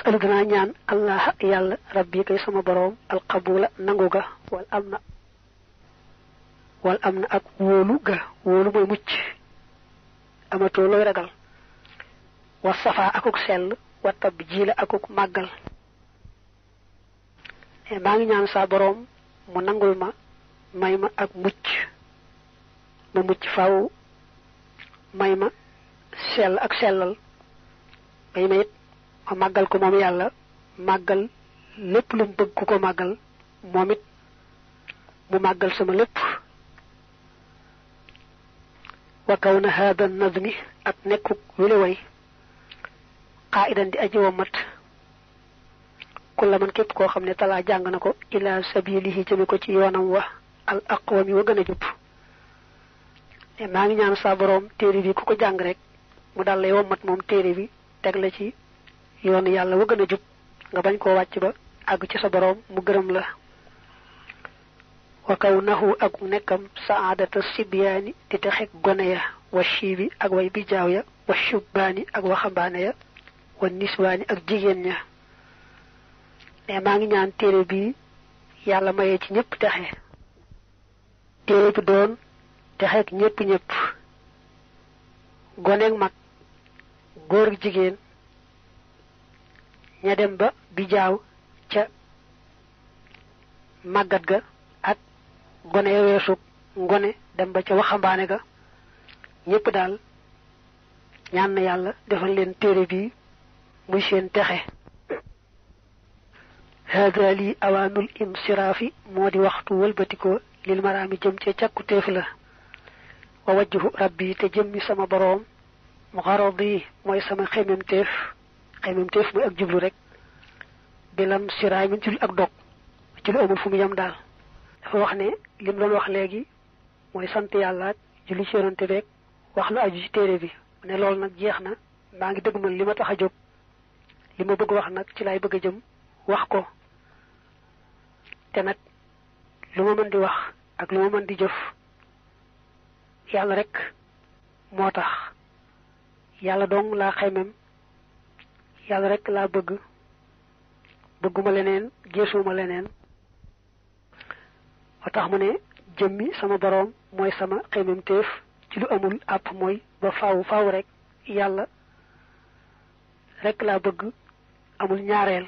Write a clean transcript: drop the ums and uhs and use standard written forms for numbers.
asalu dana ñaan allah yalla rabbi kay sama borom al qabula nanguga wal amna ak wolu ga wolu moy mucc amato loy ragal wa safa akuk sel wa tabjila akuk magal e ma ngi ñaan sa borom mu nangul ma mayma ak mucc ma mucc faaw mayma sel ak selal mayma it ma magal ko mom yalla magal lepp lu bëgg ko magal momit mu magal sama lepp wa kawna hada an-nazmi ak nekku wile way qaidan di aji womat kullu man kep ko xamne tala jang nako ila sabilihi jëme ko ci yoonam wa al aqwami wa gëna jup e ma ngi ñaan sa borom téré bi ku ko jang rek mu dal lay womat mom téré bi tek la ci yoonu yalla wa gëna jup nga bañ ko wacc ba ag ci sa borom mu gërem la wa kawnahu ak nekkam sa'adatu sibyani di taxek gone ya wa shibi ak way bijaaw ya wa shubani ak waxambaane ya wa niswani ak jigéen ña ne ma ngi ñaan téré bi yalla maye ci ñepp taxé téré bi doon taxek ñepp gone ak mag góor ak jigéen ña dem ba bijaaw ca magat ga ak gone weesu ngone dem ba ca waxambaane ga ñepp dal ñaan na yalla defal leen téré bi muy seen taxé hada li awanul insirafi modi waxtu wëlbatiko lil marami jëm ci ciakku teef la wa wajhu rabbi te jëmmi sama borom muxaradi moy sama xemem teef moy ak jublu rek bilam siray min ci ak dog ci lu amul fu mu yam dal dafa wax ne lim doon wax legi moy sant yalla julli ci yonante rek wax lu aju ci téré bi ne lool nak jeexna ma ngi deug man lima taxa jog lima bëgg wax nak ci lay bëgg jëm wax ko té nak luma mën di wax ak luma mën di jëf yalla rek motax yalla dong la xemem yalla rek la bëgg bëgguma leneen geesuma leneen tax mu ne jëmmi sama borom moy sama xemem teef ci lu amul app moy ba faaw rek yalla rek la bëgg amul ñaareel